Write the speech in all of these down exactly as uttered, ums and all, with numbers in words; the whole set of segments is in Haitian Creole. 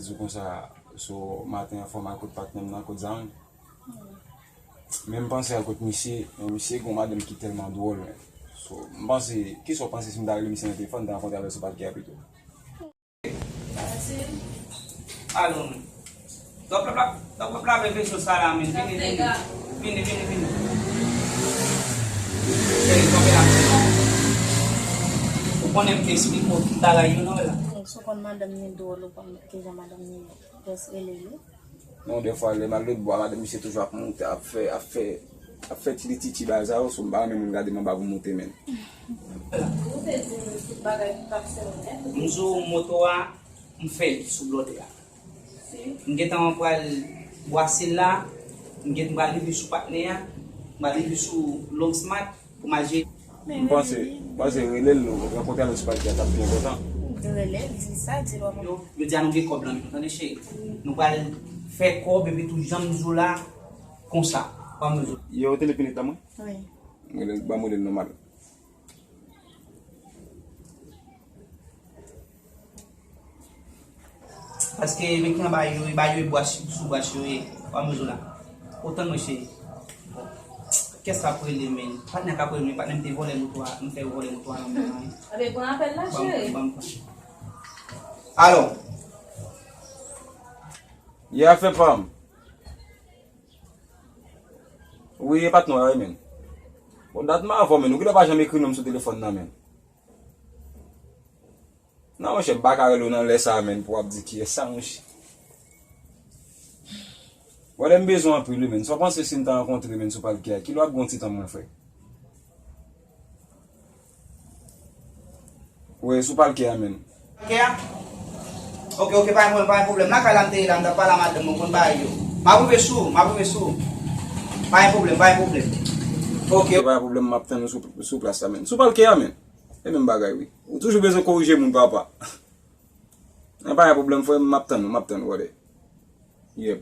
Sou konsa, so, maten an fò m al kot patnè m nan, kot Zahann. Men m panse al kot misye, men misye gon madanm ki tèlman dwòl, men. So, m panse, kisa w panse si m ta rele misye nan telefòn, m ta rankontre avè l sou pakè a pito? Alo, men. Donk, w ap la, donk, w ap lave veso sa la, men. Vini, vini. Vini, vini, vini. Cheri, tonbe la. Ou konnen m te esplike w tout bagay yo, non, la. Donk, si w konn madanm li dwòl, ou konn kijan madanm li ye. Jis rele li. Non, defwa, lè m al lòtbò a, madanm misye toujou ap monte, ap fè, ap fè, ap fè ti li titi bagay sa yo, so m pa renmen moun gade m anba pou m monte, men. Ou te di m tout bagay ki pase yo nèt. M sou moto a, m fè li sou blòdè a. M gentan pral bwase l la, m gentan pral rive sou patnè a, m pral rive sou Longsmart, pou m al jere. M panse, m panse rele l, rankontre avè l sou pakè a, t ap pi enpòtan. Rele l, di sa, di l w ap. Yo, yo di a nou gen kòb nan men nou, tande cheri. Nou pral fè kòb epi tou jan m di w la, konsa. Ban m di w. Yo, rele pinèt la mwen? Wi. Rele l, ban m rele l nòmal. Paske men ki anba yo, e ba yo e bwach, sou bwach yo ye. Ou pa bezwen la. Otan mwen cheri. Kès la ap rele men. Patnè k ap rele men. Patnè m te vòlè moto a. M fè yo vòlè moto a nan men mwen. Abe pran apèl la, cheri. Ban m pran. Alo. Ye afè pa m. Wi, e patnè w la, wi, men. Bon, dat m avè w, men. Ou genlè pa janm ekri non m sou telefòn nan, men. Non, monchè, m pa ka rele w nan lè sa a, menn, pou w ap di kiyès sa, monchè. Wè, lè m bezwen anpil, wi, menn. Sa w panse si m ta rankontre, menn, sou palkè a? Kilè w ap gen yon ti tan mwen, frè? Wi, sou palkè a, menn. Palkè a? Ok, ok, pa gen pwoblèm, pa gen pwoblèm. Lakay la m te ye la, m t ap pale a madanm mwen, konn bagay yo. M ap rive sou ou, m ap rive sou ou. Pa gen pwoblèm, pa gen pwoblèm. Ok. Pa gen pwoblèm, m ap tann ou sou, sou plas la, menn. Sou palkè a, menn. E menm bagay, wi. Ou toujou bezwen korije moun, papa. Nan pa gen pwoblèm, frè m, m ap tann ou, m ap tann ou, brother. Yep.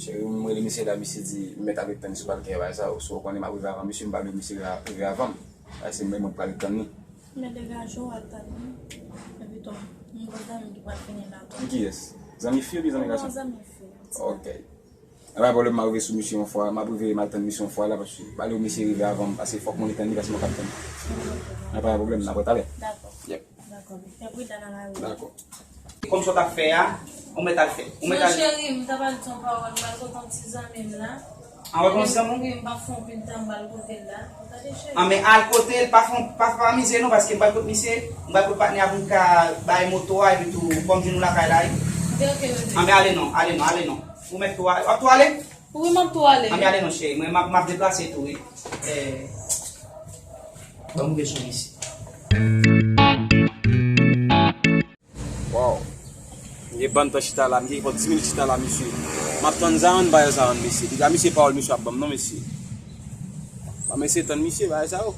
Cheri, m rele misye la, misye di m mèt ap ret tann li sou palkè a, bagay sa yo. So, ou konnen m ap rive avan misye, m pa vle misye rive avan m. Bagay se mwen menm k pral ret tann li. Men degaje w al tann li. Epi tou, m gon zanmi ki pral vini la tou. Kiyès? Zanmi fi oubyen zanmi gason? Yon zanmi fi. Ok. Nan pa gen pwoblèm, m ap rive sou misye yon fwa, m ap rive m al tann misye yon fwa la, paske m pa vle misye rive avan m, paske fòk mwen ret tann li, paske mwen k ap tann li. Nan pa gen pwoblèm, n ap wè talè. Dakò. Yep. Dakò, men fè pridan nan lari a. Dakò. Kòm sa w t ap fè a, ou mèt al fè. Ou mèt al. Non, cheri, m ta pral di yon pawòl, m pral kote yon ti zanmi m la. An, w ap yon zanmi w? Wi, m p ap fè anpil tan, m pral kote l la. Ou tande, cheri? An, men al kote l, pa fè, pa, pa mize non, paske m pral kot misye, m pral kot patnè a pou m ka bay moto a, epi tou, kòm di nou lakay la, wi. Ok, ok, bebe. An, men ale non, ale non, ale non. Ou mèt tou ale. W ap tou ale? Wi, m ap tou ale. Anben, ale non, cheri. Mwen, m ap, m ap deplase tou, wi. Eh, ban m rive sou misye. Waw. M gen bann tan chita la, m gen fò dis minit chita la, mesye. M ap tann Zahann, pa Zahann, mesye. Piga misye pawòl misye ap ban m, non, mesye. Ban m eseye tann misye, bagay sa yo.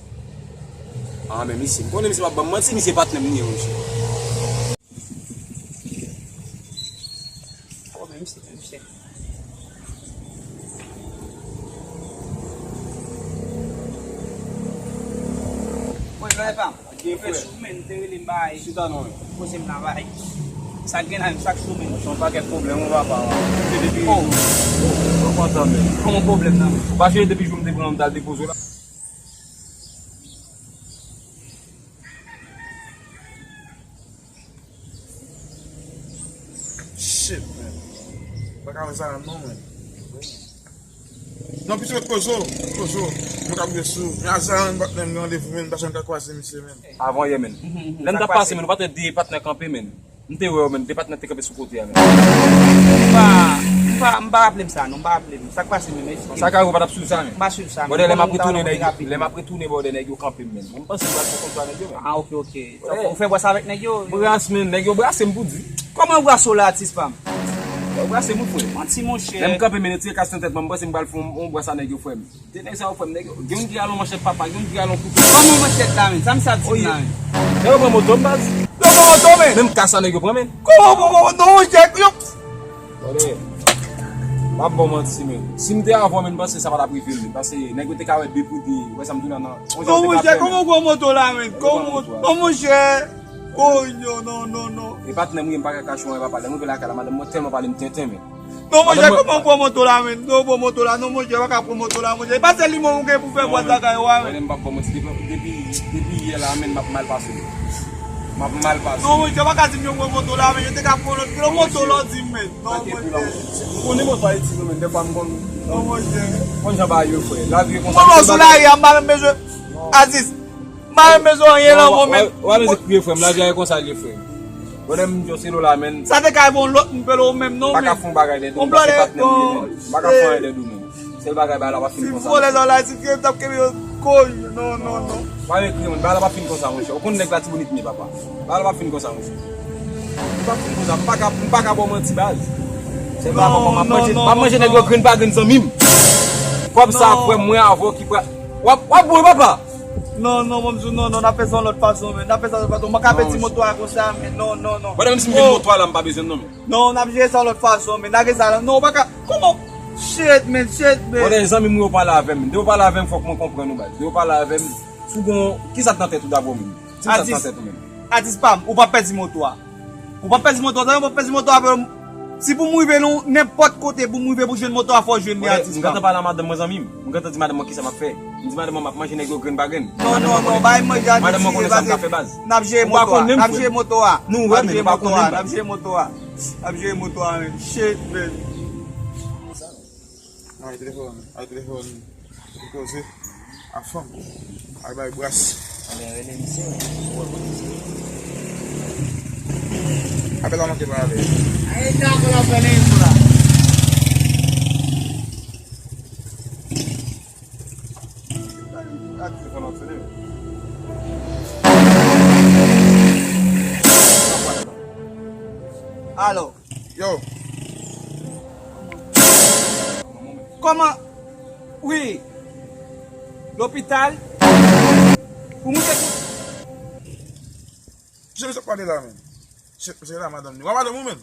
Ah, men misye, m konnen misye p ap ban m manti, misye patnè m li ye, mesye. Oh, men misye, men misye. Woy, frè pa m. Gen frè. Chou, men, te rele m bay. Chita non, men. Poze m la bay. Sa gen la, men, sa k chou, men. Se yon pakèt pwoblèm, wi, papa. Se depi. Oh. Ou kontan, men. Kòman pwoblèm nan, men? Ou pa sonje depi jou m te pran w, m t al depoze w la? Shit, man. Pa ka wè sa non, man. Non, pito kozo, kozo. Mwen ka priye sou. Men a Zahann, patnè m, gen randevou, men, m pa janm ka kwaze misye, men. Avan yè, men. Lè m t ap pase, men, ou pa t wè de patnè kanpe, men. M te wè w, men, de patnè te kanpe sou kote a, men. M pa, m pa, m pa raple m sa, non, m pa raple m. Sa k pase, men, men, sa ka ou pa t ap swiv sa, men. M pa swiv sa, men. Bòdè, lè m ap retounen, nèg yo, lè m ap retounen, bòdè, nèg yo kanpe, men. Mwen, m panse m pral pran kontwòl nèg yo, men. Ah, ok, ok. Sa w fè bwè sa avèk nèg yo? Bras, men, nèg yo brase m pou di. Kòman yo brase w la, atis pa m? Yo brase m, wi, frè. Manti, monchè. Lè m kanpe, men, yo tire kas nan tèt mwen, m panse m pral fè yon, yon bras a nèg yo, frè m. De nèg sa yo, frè m, nèg yo, gen youn ki rale yon manchèt, papa, gen youn ki rale yon kouto. Kòman manchèt la, men? Sa misye ap di m la, men? Nèg yo pran moto m, baz. Yo pran moto, men? Menm kas la, nèg yo pran, men. Kòman w pran moto, monchè? Yo. Bòdè, m ap ba w manti, men. Si m te avè w, men, m panse sa pa t ap rive, men. Paske nèg yo te ka wè de pou de. Ou wè sa m di w la, nan. Non, monchè, kòman w pran moto la, men? Kòman, non, monchè. Oh, yo, non, non, non. E patnè m wi, m pa ka kache w, papa. Lè m rive lakay la, madanm mwen tèlman pale m tenten, men. Non, monchè, kòman w pran moto la, men? Non, pran moto la, non, monchè, pa ka pran moto la, monchè. E pa sèl li, mwen, ou gen pou fè bwat lakay ou a, men. Mwen, m p ap pran moto. Depi, depi, depi yè la, men, m ap mal pase. M ap mal pase. Non, monchè, pa ka di m yo pran moto la, men. Yo te ka pran lòt, lòt moto la, di m, men. Non, monchè. Ou konnen moto Ayiti, non, men, dèfwa m konn. Non, monchè. Konn jan bagay yo, frè. Lavi e konsa. Mwen, sou lari a, m pa menm bezwen. Atis. M pa menm bezwen anyen nan men w, men. W a bezwen kriye, frè m. Lavi a e konsa l ye, frè m. Bon, lè m di w se Lola, men. Sa te ka bon lòt, m pele w menm, non, men. M pa ka fè yon bagay dèyè w, m pa se patnè m ye, men. M pa ka fè anyen dèyè w, men. Sèl bagay, bagay la pa fin konsa. Si m vole zò la, si kriye m t ap kenbe yo, koy. Non, non, non. Pa vin kriye, men. Bagay la pa fin konsa, monchè. Ou konn nèg Latibonit m ye, papa. Bagay la pa fin konsa, monchè. Li pa fin konsa. M pa ka, m pa ka ba w manti, baz. Sèl bagay, papa, m ap manje, m ap manje nèg yo grenn pa grenn, zanmi m. Kòb sa, frè m, mwen avè w ki pral. W ap, w ap bon, papa. Non, non, mwen m di w non, non, n ap fè sa yon lòt fason, men. N ap fè sa yon lòt fason. Mwen ka pèdi moto a konsa, men non, non, non. Bon, menm si m gen moto a la, m pa bezwen l non, men. Non, n ap jere sa yon lòt fason, men. Lage sa la. Non, ou pa ka. Kòman? Shit, man, shit, man. Bon, zanmi m, ou pale avè m. Depi ou pale avè m, fòk mwen konprann ou, baz. Depi ou pale avè m, si w gon, kisa k nan tèt ou dabò menm? Di m sa k nan tèt ou menm. Atis pa m, ou p ap pèdi moto a. Ou p ap pèdi moto a, ou p ap pèdi moto a, frè m. Si pou m rive nan nenpòt kote, pou m rive pou jwenn moto a, fò w jwenn li, atis pa m. Mwen gentan pale a madanm mwen, zanmi m. Mwen gentan di madanm mwen kisa m ap fè. M di madanm mwen m ap manje nèg yo grenn pa grenn. Non, non, non, bay manje a, atis, paske n ap jere moto a. N ap jere moto a. Nou wè, men nou pa konnen, n ap jere moto a. N ap jere moto a, men. Shit, man. Ay, telefòn, ay, telefòn. Pou koze a fanm. Al bay bras. Anben, rele misye, wi. Apèl la manke pa ale. Ay, dakò, l ap fè nan rezo la. Ak telefòn ap sone, wi. Alo. Yo. Kòman? Wi. Lopital. Ou moute tou. Misye, misye ap pale la, men. Misye, misye la, madanm li. Wa madanm ou, men.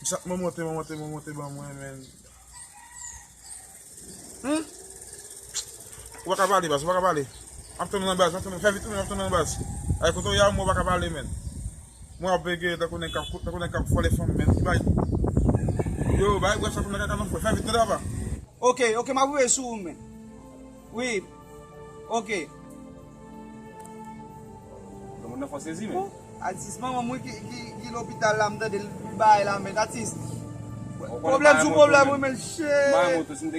Misye ap monte, monte, monte ban mwen, men. Hmm? Ou pa ka pale, baz, ou pa ka pale. M ap tann ou nan baz, m ap tann ou. Fè vit ou, men m ap tann ou nan baz. Ay, kote w ye a, mwen ou pa ka pale, men. Mwen ap bege tankou nèg k ap, tankou nèg k ap vòlè fanm, men. Ki bay. Yo, bay bwè sa pou nèg kaka nan fwè. Fè vit, tande, papa. Ok, ok, m ap rive sou ou, men. Wi. Ok. Granmoun nan fò sezi, men. Bon, atis, manman mwen ki, ki, ki lopital la, m tande l bay la, men, atis. Pwoblèm sou pwoblèm, wi, men, shit.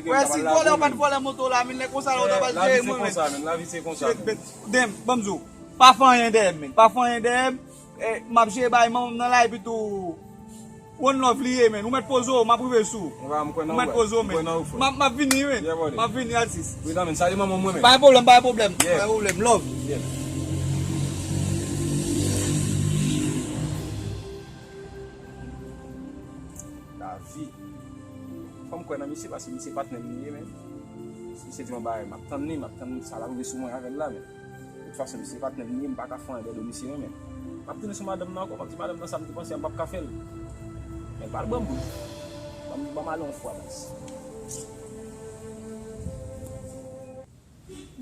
Frè, si vòlè w pa t vòlè moto la, men, lè konsa la, w ta pral jere mwen, men. Lavi se konsa, men. Lavi se konsa, men. Shit, men, damn, ban m di w. Pa fè anyen dèyè m, men. Pa fè anyen dèyè m. Eh, m ap jere bay manman m nan la, epi tou, one love li ye, men. Ou mèt poze w, m ap rive sou ou. Ou mèt poze w, men. M ap, m ap vini, men. M ap vini, atis. Wi, nan, men. Salye manman mwen, men. Pa gen pwoblèm, pa gen pwoblèm. Pa gen pwoblèm. Love. Lavi. Fò m kwè nan misye, paske misye patnè m li ye, men. Si misye di yon bagay, m ap tann li, m ap tann sa l ap rive sou mwen avè l la, men. De tout fason, misye patnè m li ye, m pa ka fè anyen dèyè do misye, men. M ap tounen sou madanm nan ankò, m ap di madanm nan sa m te panse a, m p ap ka fè l. Men l pral ban m boul. Ban m, ban m ale yon fwa, baz.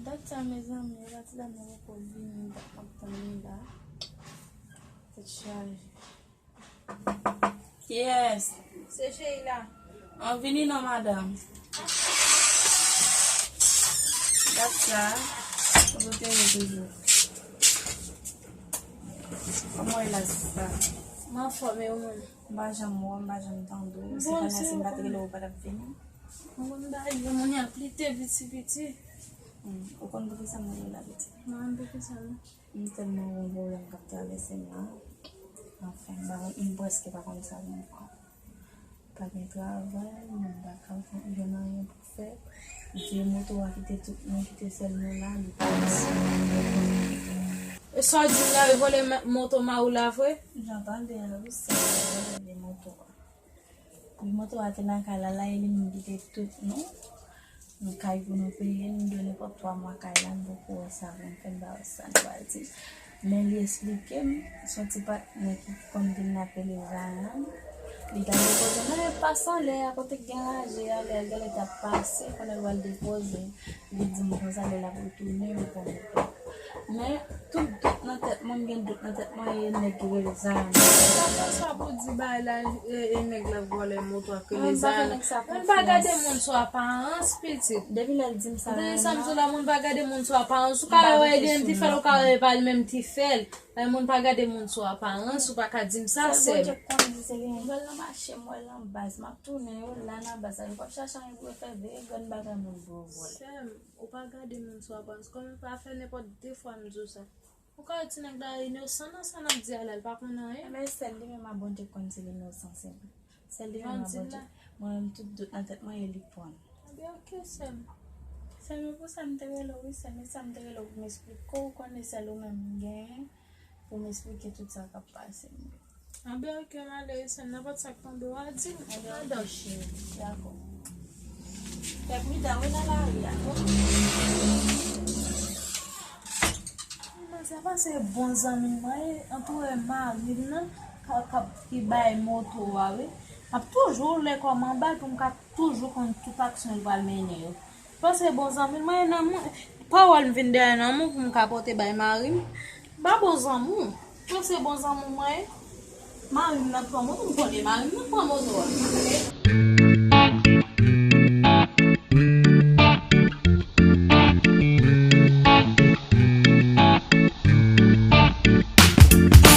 Dat sa, mezanmi, e pa ti dam nan poko vini, dat m ap tann li la. Tèt chaje. Kiyès? Se Sheila. An vini non, madanm. Dat sa, kote w te ye toujou? Kòman w ye la, sista? M anfòm, e ou menm? M pa janm wè w, m pa janm tande w. Se pandan si m pa t rele w, ou pa t ap vini. Mwen, m pa rive, moun y ap lite piti piti. Hmm, ou konn poukisa m rele w la, pitit? Mwen, poukisa non? M tèlman gon pwoblèm k ap travèse m la. Anfen, m pa konn, m prèske pa konn sa pou m fè. Pa gen travay, m pa ka jwenn anyen pou fè. Vye moto a ki te tout nou, ki te sèl nou la, li pati. E sa w di m la, yo vòlè ma-, moto mari w la vre? Jan tande a, wi, se vòlè vye moto a. Wi, moto a te nan kay la, la, e li menm ki te tout nou. Yon kay pou nou peye, nou dwe nenpòt twa mwa kay la, nou poko wè sa, pou n fè n pa wè sa nou pral di. Men li esplike m, se yon ti patnè ki konn kidnape li, Ryan. Li t al depoze nan yon pas anlè a, kote k gen raje a, lè l genlè t ap pase, pandan l pral depoze, li di m konsa, lè l ap retounen, li pran moto. Men, tout dout nan tèt mwen, m gen dout nan tèt mwen, e nèg ki rele Zayan. Sa fè sa pou di bagay la, e, e nèg la vòlè moto ak rele Zayan. Mwen pa gade moun sou aparans, pitit. Depi lè l di m sa, tande sa m di w la, moun pa gade moun sou aparans. Ou ka wè e li menm ki fè l, ou ka wè e pa li menm ki fè l. Men moun pa gade moun sou aparans, ou pa ka di m sa, sè m. Bondye konn di se li menm. M wè l nan mache, m wè l nan baz, m ap tounen yo la nan baz la. Yo p ap chache anyen pou yo fè, veye grenn bagay moun pou yo vòlè. Sè m, ou pa gade moun sou aparans. Kòm m pa fè nenpòt de fwa m di w sa. Ou ka wè ti nèg la inosan nan sa n ap di a la, l pa konn anyen. Enben, sèl li menm a Bondye konn si l inosan, sè m. Sèl li menm a Bondye. Mwen menm, tout dout nan tèt mwen, e li k pran l. Enben, oke, sè m. Sè m, e pou sa m te rele w, wi, sè m, e sa m te rele w pou m esplike w, ou konnen sèl ou menm m genyen pou m esplike tout sa k ap pase m yo. Anben, oke, m ale, sè m, nenpòt sa k tonbe w a di m. Anben, oke, cheri, dakò. Fè pridan, wi, nan lari a. Manzè pa se bon zanmi m nan, e antoure mari m nan, ka, ka, ki bay moto a, wi. M ap toujou lè kò m anba l pou m ka toujou konn tout aksyon l pral mennen yo. Panse bon zanmi mwen, nan mwen, pawòl m vin dèyè nan mwen pou m ka pote bay mari m. M pa bon zanmi w. Panse bon zanmi mwen, mari m nan pran moto, m konnen mari m nan pran moto a.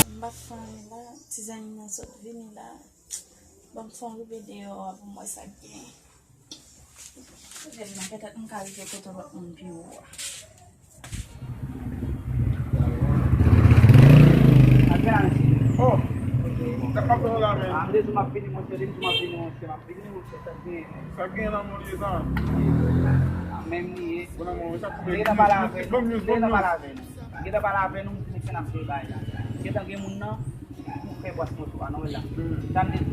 M pa fè anyen la, ti zanmi nan sot vini la. Ban m fè yon rive deyò a pou m wè sa k gen. Lè m nan petèt m ka rive kote lòt moun pi wo a. Al gen la, mesye. Oh! Sa k ap fè w la, men? Ah, m te di w m ap vini, monchè, m te di w m ap vini, monchè, m ap vini, monchè, sa k gen? Sa k gen nan mond li sa? Ah, menm li ye. Bon, nan mond, sa k... M te gentan pale avè nou. M te gentan pale avè nou. M gentan pale avè nou, m di nou fè n ap jwe bay la. M gentan gen moun nan. Pou fè bwat moto a, non, la. Sa m te di.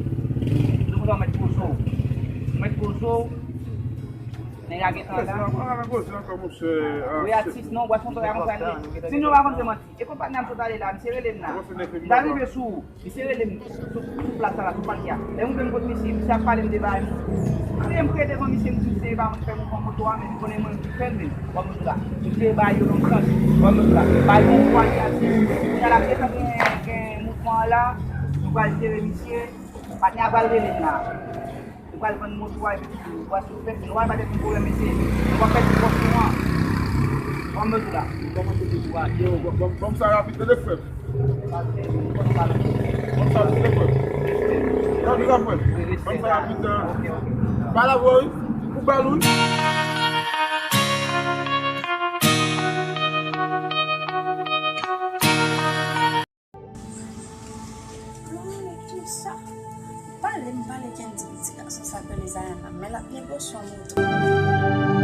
Nou kontan mèt kozo. Mèt kozo. Nèg la gentan la. Wi, atis, non, bwat moto a konsa li ye. Si nou pa konn se manti. E konpatnè m sot ale la, misye rele m la. M ta rive sou ou. Misye rele m sou, sou plas la, sou pati a. Lè m rive m kot misye, misye ap pale m de bagay. M kriye, m kriye devan misye, m di misye e pa mwen ki fè mouvman moto a, men li konnen mwen ki fè l, men. Wè m la. Misye ba yo yon chans. Wè m la. Ba yo yon vwa ki ase. Kounye a la, m gentan gen, gen mouvman an la. Nou pral jere misye. Patnè a pral rele m la. Ou pral vann moto a epi tou, ou pral sou fèt, nou pral pa gen pwoblèm, mesye. Nou pa pèdi pòs nou an. Wè m di w la. Kòmanse dekouraje. Yo, ban, ban, ban m sa rapid, tande frè m. Ban m sa rapid, tande frè m. Rapid, rapid. Ban m sa rapid, nan. Pale avè w, wi. Ou bal, wi. Mwen, kisa? Pale, m pale Kendy, ti gason sa k rele Zayan nan, men l ap negosye yon moto.